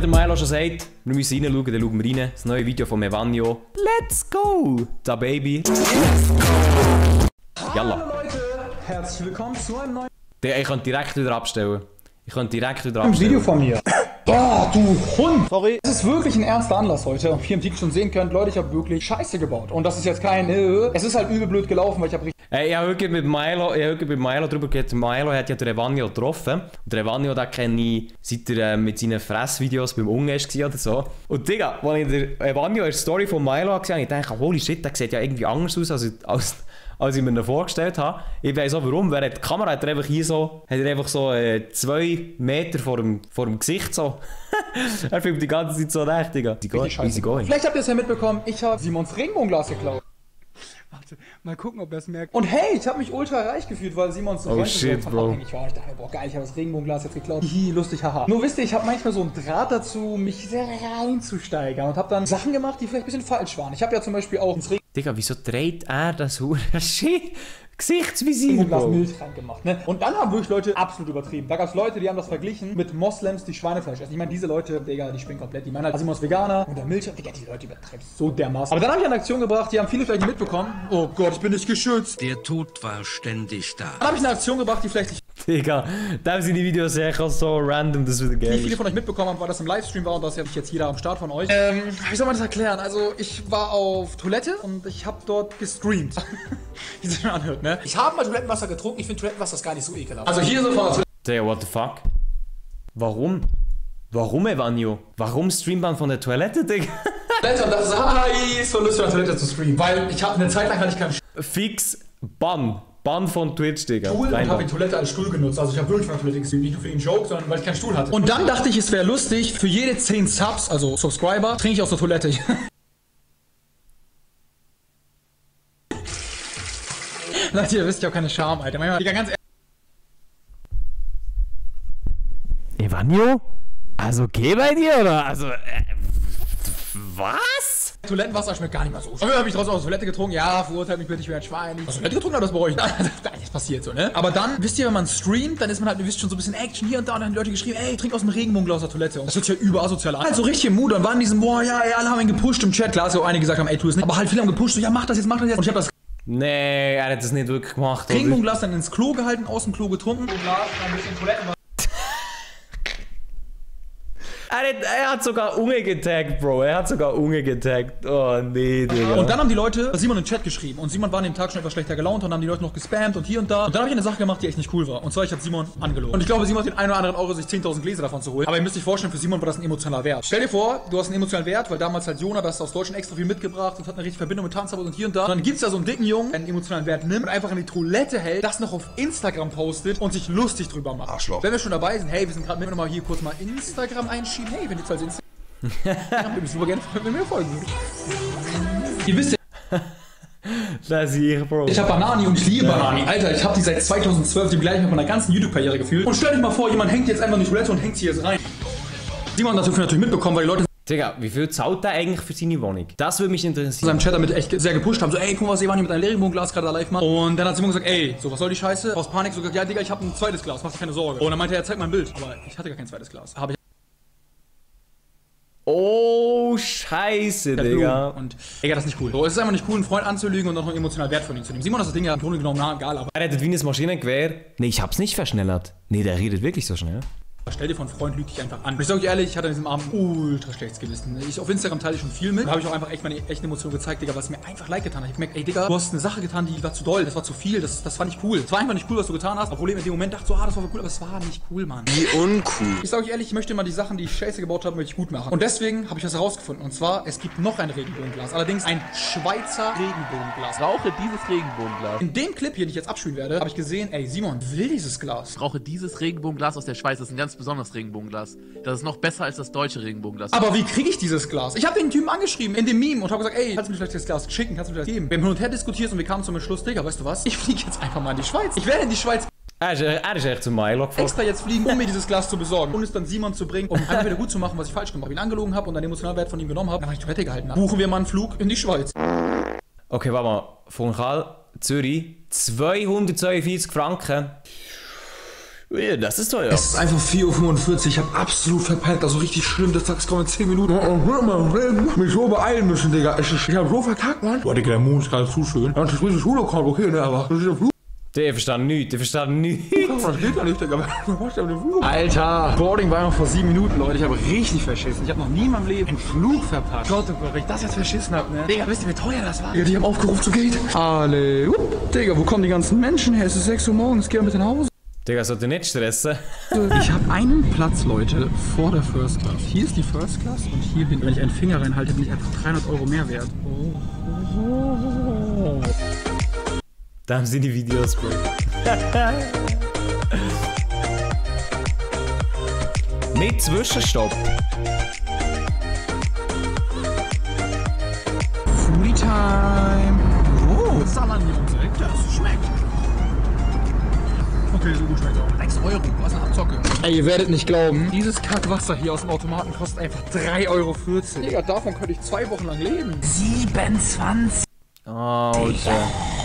Wenn der Milo schon sagt, wir müssen reinschauen, dann schauen wir rein. Das neue Video von Evanio. Let's go! Da Baby. Hallo Leute, herzlich willkommen zu einem neuen Ich kann direkt wieder abstellen. Video von mir. Oh, du Hund! Sorry. Es ist wirklich ein ernster Anlass heute. Wie ihr im Titel schon sehen könnt, Leute, ich habe wirklich Scheiße gebaut. Und das ist jetzt kein es ist halt übel blöd gelaufen, weil ich habe richtig... Ich habe wirklich mit Milo darüber geredet. Milo hat ja den Evanio getroffen. Und der Evanio, den kenne ich, seit er mit seinen Fressvideos beim Unge war oder so. Und Digga, als ich den Evanio in der Story von Milo gesehen habe, ich dachte, holy shit, der sieht ja irgendwie anders aus, als ich mir ihn vorgestellt habe. Ich weiss auch warum, weil die Kamera hat er einfach hier so, 2 Meter vor dem Gesicht so. Er filmt die ganze Zeit so recht, Digga. Easy going. Vielleicht habt ihr es ja mitbekommen, ich habe Simons Regenbogenglas geklaut. Warte, mal gucken, ob er es merkt. Und hey, ich habe mich ultra reich gefühlt, weil Simons so shit, Bro. Ich war. Ich dachte mir, boah geil, ich habe das Regenbogenglas jetzt geklaut. Hihi, lustig, haha. Nur wisst ihr, ich habe manchmal so einen Draht dazu, mich sehr reinzusteigern und habe dann Sachen gemacht, die vielleicht ein bisschen falsch waren. Ich habe ja zum Beispiel auch ins Digga, wieso dreht er das Gesichtsvisir, Bro? Milch reingemacht, ne? Und dann haben wirklich Leute absolut übertrieben. Da gab es Leute, die haben das verglichen mit Moslems, die Schweinefleisch essen. Ich meine, diese Leute, Digga, die spinnen komplett. Die meinen halt, Simons Veganer und der Milch. Digga, die Leute übertreiben so dermaßen. Aber dann habe ich eine Aktion gebracht, die haben viele vielleicht nicht mitbekommen. Oh Gott, ich bin nicht geschützt. Der Tod war ständig da. Dann habe ich eine Aktion gebracht, die vielleicht nicht... Digga, da sind die Videos echt so random, das ist wieder geil. Wie viele von euch mitbekommen haben, weil das im Livestream war und das ist ja jetzt jeder am Start von euch. Wie soll man das erklären? Also, ich war auf Toilette und ich habe dort gestreamt. Wie sich schon anhört, ne? Ich habe mal Toilettenwasser getrunken, ich finde Toilettenwasser gar nicht so ekelhaft. Also hier so von der Toilette. Digga, what the fuck? Warum? Warum, Evanio? Warum streamt man von der Toilette, Digga? Und das ist, ist so lustig, von der Toilette zu streamen. Weil ich habe eine Zeit lang hatte ich keinen Fix Bann von Twitch, Digga. Stuhl und habe die Toilette als Stuhl genutzt. Also ich habe wirklich von der Toilette gestreamt, nicht nur für den Joke, sondern weil ich keinen Stuhl hatte. Und dann dachte ich, es wäre lustig, für jede 10 Subs, also Subscriber, trinke ich aus der Toilette. Leute, ihr wisst ja auch keine Scham, Alter. Manchmal, Digga, ganz Evanio? Also okay bei dir, oder? Also, was? Toilettenwasser schmeckt gar nicht mal so. Früher habe ich draußen aus der Toilette getrunken. Ja, verurteilt mich bitte, ich bin ein Schwein. Aus der Toilette getrunken, aber das bei euch. Das passiert so, ne? Aber dann, wisst ihr, wenn man streamt, dann ist man halt, ihr wisst schon, so ein bisschen Action hier und da. Und dann haben die Leute geschrieben, ey, trink aus dem Regenbogenglas aus der Toilette. Und das hört sich ja überasozial an. Halt so richtig im Mut. Und waren in diesem, boah, ja, ey, alle haben ihn gepusht im Chat. Klar, dass ja auch einige gesagt haben, ey, tu es nicht. Aber halt viele haben gepusht, so, ja, mach das jetzt, mach das jetzt. Und ich habe das Nee, er hat das nicht wirklich gemacht. Regenbogenglas dann ins Klo gehalten, aus dem Klo getrunken. Glas, dann ein bisschen Toilettenwasser. Er hat sogar Unge getaggt, Bro. Oh, nee, Digga. Und dann haben die Leute Simon im Chat geschrieben. Und Simon war an dem Tag schon etwas schlechter gelaunt und haben die Leute noch gespammt und hier und da. Und dann habe ich eine Sache gemacht, die echt nicht cool war. Und zwar, ich habe Simon angelogen. Und ich glaube, Simon hat den einen oder anderen Euro, sich 10.000 Gläser davon zu holen. Aber ihr müsst euch vorstellen, für Simon war das ein emotionaler Wert. Stell dir vor, du hast einen emotionalen Wert, weil damals halt Jona, das aus Deutschland extra viel mitgebracht und hat eine richtige Verbindung mit Tanzverbot und hier und da. Und dann gibt's da so einen dicken Jungen, der einen emotionalen Wert nimmt und einfach in die Toilette hält, das noch auf Instagram postet und sich lustig drüber macht. Arschloch. Wenn wir schon dabei sind, hey, wir sind gerade mit, mal hier kurz mal Instagram einschieben. Hey, wenn ihr jetzt also ja, wir super gerne, wenn wir folgen. Ihr wisst ja. Das ist ich, Bro. Ich hab Banani und ich liebe Banani. Alter, ich hab die seit 2012, die begleiten mit meiner ganzen YouTube-Karriere gefühlt. Und stell dich mal vor, jemand hängt jetzt einfach in die Toilette und hängt sie jetzt rein. Simon hat das natürlich mitbekommen, weil die Leute Digga, wie viel zahlt der eigentlich für seine Wohnung? Das würde mich interessieren. seinem Chat damit echt sehr gepusht haben. So, ey, guck mal, was Evanio mit einem Regenbogenglas gerade live macht. Und dann hat Simon gesagt, ey, so, was soll die Scheiße? Aus Panik so gesagt, ja, Digga, ich hab ein zweites Glas, mach dir keine Sorge. Und dann meinte er, zeig mal ein Bild. Aber ich hatte gar kein zweites Glas. Hab ich Oh, scheiße, Digga. Und, Digga, das ist nicht cool. So, es ist einfach nicht cool, einen Freund anzulügen und noch einen emotionalen Wert von ihm zu nehmen. Simon hat das Ding ja im Grunde genommen egal, aber Er redet wie ein Maschinengewehr. Nee, ich hab's nicht verschnellert. Nee, der redet wirklich so schnell. stell dir von Freund, lüg dich einfach an. Und ich sag euch ehrlich, ich hatte an diesem Abend ultra schlechtes Gewissen. Auf Instagram teile ich schon viel mit. Da habe ich auch einfach echt meine echten Emotionen gezeigt, Digga, was mir einfach leid getan hat. Ich hab gemerkt, ey, Digga, du hast eine Sache getan, die war zu doll, das war zu viel, das war nicht cool. Es war einfach nicht cool, was du getan hast. Obwohl ich in dem Moment dachte, so, das war voll cool, aber es war nicht cool, Mann. Wie uncool. Ich sag euch ehrlich, ich möchte mal die Sachen, die ich scheiße gebaut habe, möchte ich gut machen. Und deswegen habe ich was herausgefunden. Und zwar, es gibt noch ein Regenbogenglas. Allerdings ein Schweizer Regenbogenglas. Rauche dieses Regenbogenglas. In dem Clip hier, den ich jetzt abspielen werde, habe ich gesehen, ey, Simon will dieses Glas. Rauche dieses Regenbogenglas aus der Schweiz. Das ist ein ganz besonderes Regenbogenglas. Das ist noch besser als das deutsche Regenbogenglas. Aber wie kriege ich dieses Glas? Ich habe den Typen angeschrieben in dem Meme und habe gesagt, ey, kannst du mir vielleicht das Glas schicken? Kannst du mir das geben? Wir haben hin und her diskutiert und wir kamen zum Entschluss, Digga, weißt du was? Ich fliege jetzt einfach mal in die Schweiz. Ich werde in die Schweiz Er ist echt zu Milo gefahren. extra jetzt fliegen, um mir dieses Glas zu besorgen und es dann Simon zu bringen, um einfach wieder gut zu machen, was ich falsch gemacht habe. Ich ihn angelogen habe und dann den Emotionalwert von ihm genommen habe, dann habe ich die Toilette gehalten habe. Buchen wir mal einen Flug in die Schweiz. Okay, warte mal. Von Karl, Zürich, 242 Franken. Ja, das ist teuer. Es ist einfach 4:45 Uhr. Ich hab absolut verpennt. Also richtig schlimm. Das Tag kommt in 10 Minuten. Mich so beeilen müssen, Digga. Ich hab so verkackt, Mann. Boah, Digga, der Mond ist gerade zu schön. Ja, das ist Schule kommt, okay, ne, aber das ist der Flug. Der versteht nichts, der versteht nichts. Das geht ja nicht, Digga. Alter, Boarding war noch vor 7 Minuten, Leute. Ich habe richtig verschissen. Ich habe noch nie in meinem Leben einen Flug verpasst. Gott, wenn ich das jetzt verschissen hab, ne? Digga, wisst ihr, wie teuer das war? Digga, die haben aufgerufen zu Gate. Alle. Digga, wo kommen die ganzen Menschen her? Es ist 6 Uhr morgens. Geh mal bitte nach Hause. Digga, sollte nicht stressen. Ich habe einen Platz, Leute, vor der First Class. Hier ist die First Class und hier bin, wenn ich einen Finger reinhalte, bin ich einfach 300 Euro mehr wert. Da haben sie die Videos, Bro. Mit Zwischenstopp. Foodie Time. Oh, Salami und Sekt. Das schmeckt. Okay, so gut schmeckt auch. 6 Euro, was eine Abzocke. Ey, ihr werdet nicht glauben, dieses Kackwasser hier aus dem Automaten kostet einfach 3,40 Euro. Digga, davon könnte ich 2 Wochen lang leben. 27. Alter.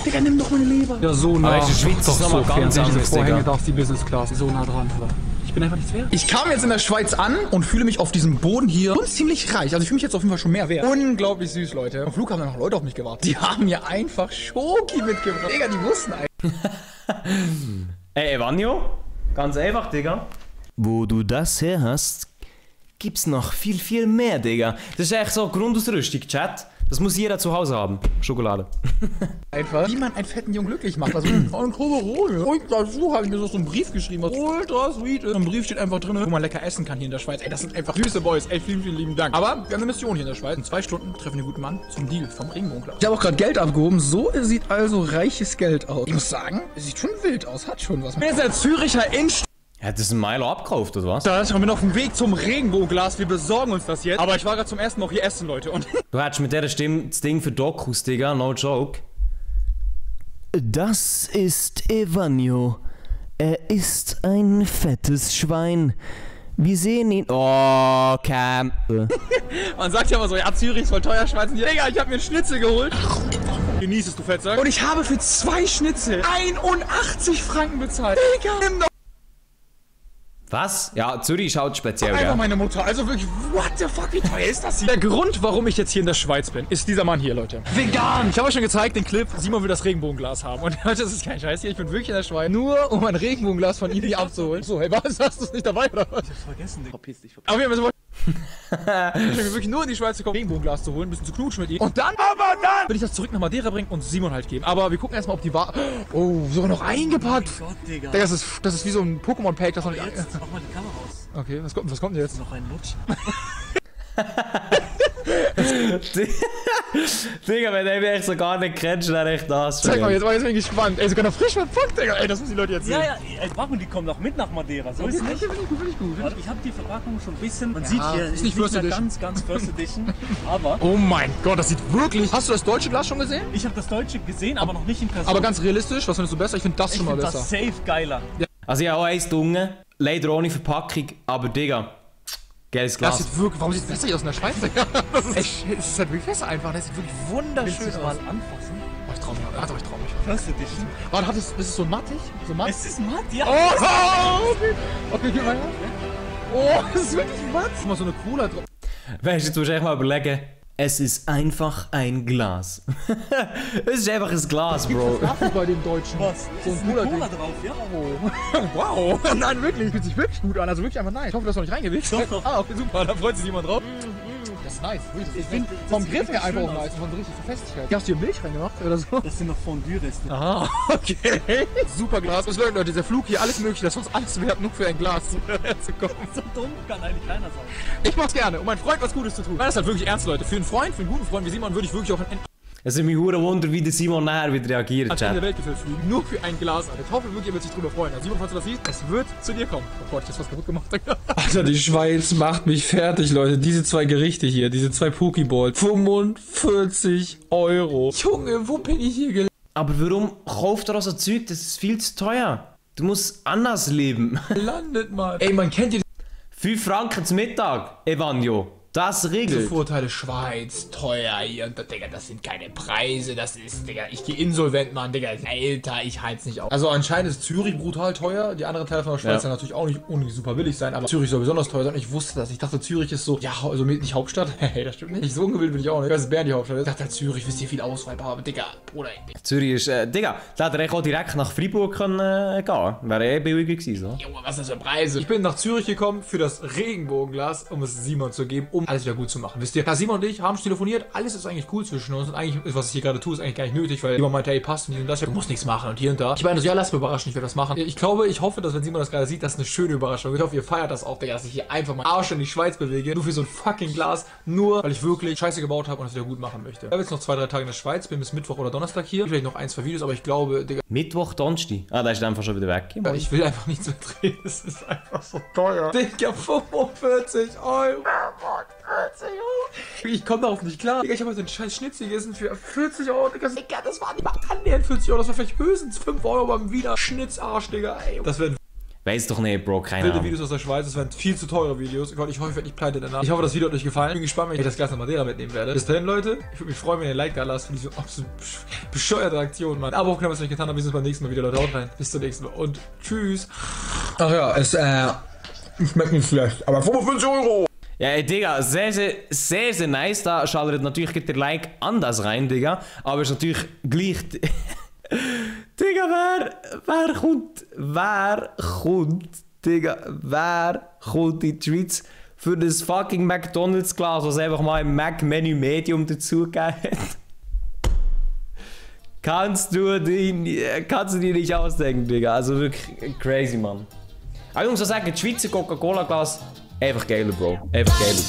Digga, nimm doch meine Leber. Ja, so nah. Aber in der Schweiz ist nochmal ganz anders, Vorhänge Digga. darf die Business Class. So nah dran, aber ich bin einfach nichts wert. Ich kam jetzt in der Schweiz an und fühle mich auf diesem Boden hier schon ziemlich reich. Also ich fühle mich jetzt auf jeden Fall schon mehr wert. Unglaublich süß, Leute. Am Flug haben noch Leute auf mich gewartet. Die haben mir einfach Schoki mitgebracht. Digga, die wussten eigentlich. Ey, Evanio? Ganz einfach, Digga. Wo du das her hast, gibt's noch viel, viel mehr, Digga. Das ist echt so Grundausrüstung, Chat. Das muss jeder zu Hause haben. Schokolade. Einfach, wie man einen fetten Jungen glücklich macht. Also ein Koberole. Und dazu habe ich mir so einen Brief geschrieben, was ultra sweet ist. Im Brief steht einfach drin, wo man lecker essen kann hier in der Schweiz. Ey, das sind einfach süße Boys. Ey, vielen, vielen lieben Dank. Aber wir haben eine Mission hier in der Schweiz. In 2 Stunden treffen wir einen guten Mann zum Deal vom Regenbogenclub. Ich habe auch gerade Geld abgehoben. So sieht also reiches Geld aus. Ich muss sagen, es sieht schon wild aus. Hat schon was. Ich bin jetzt der Züricher Innenstadt. Hat das ein Milo abgekauft, oder was? Ich bin auf dem Weg zum Regenbogenglas. Wir besorgen uns das jetzt. Aber ich war gerade zum ersten Mal auch hier essen, Leute. Und Du hättest mit dieser Stimme das Ding für Dokus, Digga. No joke. Das ist Evanio. Er ist ein fettes Schwein. Wir sehen ihn. Oh, Cam. man sagt ja immer so, ja, Zürich ist voll teuer, Schweiz. Digga, ich habe mir einen Schnitzel geholt. Genieß es, du Fettsack. Und ich habe für 2 Schnitzel 81 Franken bezahlt. Digga, nimm doch Was? Ja, Zürich ist halt speziell, einfach ja. meine Mutter. Also wirklich, what the fuck, wie teuer ist das hier? Der Grund, warum ich jetzt hier in der Schweiz bin, ist dieser Mann hier, Leute. Vegan! Ich habe euch schon gezeigt, den Clip, Simon will das Regenbogenglas haben. Und Leute, das ist kein Scheiß hier, ich bin wirklich in der Schweiz, nur um ein Regenbogenglas von ihm abzuholen. So, hey, was, hast du es nicht dabei, oder was? Ich hab's vergessen, Digga. Verpiss dich, Aber wir müssen ich bin wirklich nur in die Schweiz gekommen, Regenbogenglas zu holen, ein bisschen zu knutschen mit ihm. Und dann, will ich das zurück nach Madeira bringen und Simon halt geben. Aber wir gucken erstmal, ob die war. Oh, sogar noch eingepackt. Gott, Digga. Das ist wie so ein Pokémon-Pack, das noch nicht. Jetzt mach mal die Kamera aus. Okay, was kommt denn jetzt? Noch ein Lutsch. Digga, wenn du mich echt so gar nicht kennst, dann echt das. Zeig mal, jetzt bin ich gespannt. Ey, sogar noch frisch verpackt, Digga. Ey, das müssen die Leute jetzt sehen. Ja, ey, Warum, die kommen noch mit nach Madeira, so ist nicht. Finde ich gut. Warte, ich habe die Verpackung schon ein bisschen, man sieht hier, ist nicht First mehr Edition. ganz First Edition, aber Oh mein Gott, das sieht wirklich... Hast du das deutsche Glas schon gesehen? ich habe das Deutsche gesehen, aber noch nicht in Person. Aber ganz realistisch, was findest du besser? Ich finde das ich schon mal finde besser. das safe geiler. Also ich habe auch eins dunge, leider ohne Verpackung, aber Digga, geiles Das Glas. sieht wirklich... Warum sieht es besser aus in der Schweiz, Digga? Das ist echt... Es ist halt wirklich besser einfach. Das sieht wirklich Willst du wunderschön es aus. mal anfassen? Oh, ich trau mich. Warte, ich trau mich. First Edition. Warte, ist es so mattig? So matt? Es ist matt, ja. Oh, okay. Okay, gib mal her. Oh, das ist wirklich matt. Mal so eine Cola drauf. Weißt du, jetzt musst du echt mal überlegen, es ist einfach ein Glas. Es ist einfach ein Glas, Bro. Bei den Deutschen. Was? So Ist ein eine Cola-Ding. Cola drauf, ja? Wow. Nein, wirklich. Fühlt sich wirklich gut an. Also wirklich einfach nice. Ich hoffe, du hast noch nicht reingewichst. Doch. Ah, okay, super. Da freut sich jemand drauf. Das ist nice. Ich finde vom Griff her einfach auch nice. Von richtig zur Festigkeit. Hast du hier Milch reingemacht oder so? Das sind noch Fondue-Reste. Aha, okay. Super Glas. Was Leute, dieser Flug hier, alles mögliche. Das ist uns alles wert, nur für ein Glas zu kommen. So dumm kann eigentlich keiner sein. Ich mach's gerne, um meinem Freund was Gutes zu tun. Das ist halt wirklich ernst, Leute. Für einen Freund, für einen guten Freund wie Simon würde ich wirklich auf ein Es ist mir hure Wunder, wie der Simon nachher wieder reagiert, Ende der Chat. Welt gefällt fliegen. Nur für ein Glas, Alter. Ich hoffe wirklich, er wird sich drüber freuen. Also Simon, falls du das siehst, es wird zu dir kommen. Oh Gott, ich hab was kaputt gemacht. Alter, die Schweiz macht mich fertig, Leute. Diese 2 Gerichte hier, diese 2 Pokeballs. 45 Euro. Junge, wo bin ich hier gelandet? Aber warum kauft er so Zeug? Das ist viel zu teuer. Du musst anders leben. Mann. Ey, man kennt die... 5 Franken zum Mittag, Evanio. Das Diese regelt. Vorteile Schweiz, teuer hier und da, Digga, das sind keine Preise, das ist, Digga, ich gehe insolvent, Mann, Digga, Alter, ich halte es nicht auf. Also anscheinend ist Zürich brutal teuer, die anderen Teile von der Schweiz Ja. werden natürlich auch nicht ohne super billig sein, aber Zürich soll besonders teuer sein. Ich wusste das, ich dachte Zürich ist so, ja, also nicht Hauptstadt, hey, das stimmt nicht, so ungebildet bin ich auch nicht, ich weiß, Bern die Hauptstadt, ich dachte halt Zürich, wisst ihr, viel Auswahl, aber Digga, Bruder, Digga. Zürich ist, Digga, da hätte er auch direkt nach Freiburg können, gehen. Wäre eh billiger gewesen, so. Junge, was ist das für Preise? Ich bin nach Zürich gekommen für das Regenbogenglas, um es Simon zu geben, um alles wieder gut zu machen. Wisst ihr, ja, Simon und ich haben schon telefoniert, alles ist eigentlich cool zwischen uns und eigentlich, was ich hier gerade tue, ist eigentlich gar nicht nötig, weil Simon meinte, ey, passt und das, du musst nichts machen und hier und da. Ich meine, so, ja, lass mich überraschen, ich werde das machen. Ich glaube, ich hoffe, dass wenn Simon das gerade sieht, das ist eine schöne Überraschung. Ich hoffe, ihr feiert das auch, Digga, dass ich hier einfach mal Arsch in die Schweiz bewege, nur für so ein fucking Glas, nur weil ich wirklich Scheiße gebaut habe und es wieder gut machen möchte. Ich habe jetzt noch 2-3 Tage in der Schweiz, bin bis Mittwoch oder Donnerstag hier, vielleicht noch 1-2 Videos, aber ich glaube, Digga, Mittwoch, Donnerstag. Ah, da ist einfach schon wieder weg. ich will einfach nichts mehr drehen, es ist einfach so teuer. Digga, 45 €. 40 €. Ich komme darauf nicht klar. Digga, ich habe heute einen scheiß Schnitzel gegessen für 40 €. Digga, das war nicht mal annähernd 40 €. Das war vielleicht höchstens 5 € beim Wiener Schnitzarsch, Digga. Ey. Das werden Weiß doch nicht, Bro, keine wilde Ahnung. Videos aus der Schweiz. Das werden viel zu teure Videos. Ich hoffe, ich werde nicht pleite danach. Ich hoffe, das Video hat euch gefallen. Ich bin gespannt, wenn ich das Glas nach Madeira mitnehmen werde. Bis dahin, Leute. Ich würde mich freuen, wenn ihr ein Like da lasst für diese absolut bescheuerte Aktion, Mann. Aber auch wenn ihr es nicht getan habt, wir sehen uns beim nächsten Mal wieder. Leute, haut rein. Bis zum nächsten Mal und tschüss. Ach ja, es schmeckt nicht schlecht. Aber 45 €. Ja, ey, Digga, sehr nice. Da schaltet natürlich der Like anders rein, Digga. Aber ist natürlich gleich... Digga, wer kommt in die Schweiz für das fucking McDonalds-Glas, was einfach mal im Mac-Menü Medium dazugegeben hat? Kannst du dir nicht ausdenken, Digga. Also wirklich crazy, Mann. Aber ich muss auch sagen, das Schweizer Coca-Cola-Glas, einfach geiler, Bro. Einfach geiler.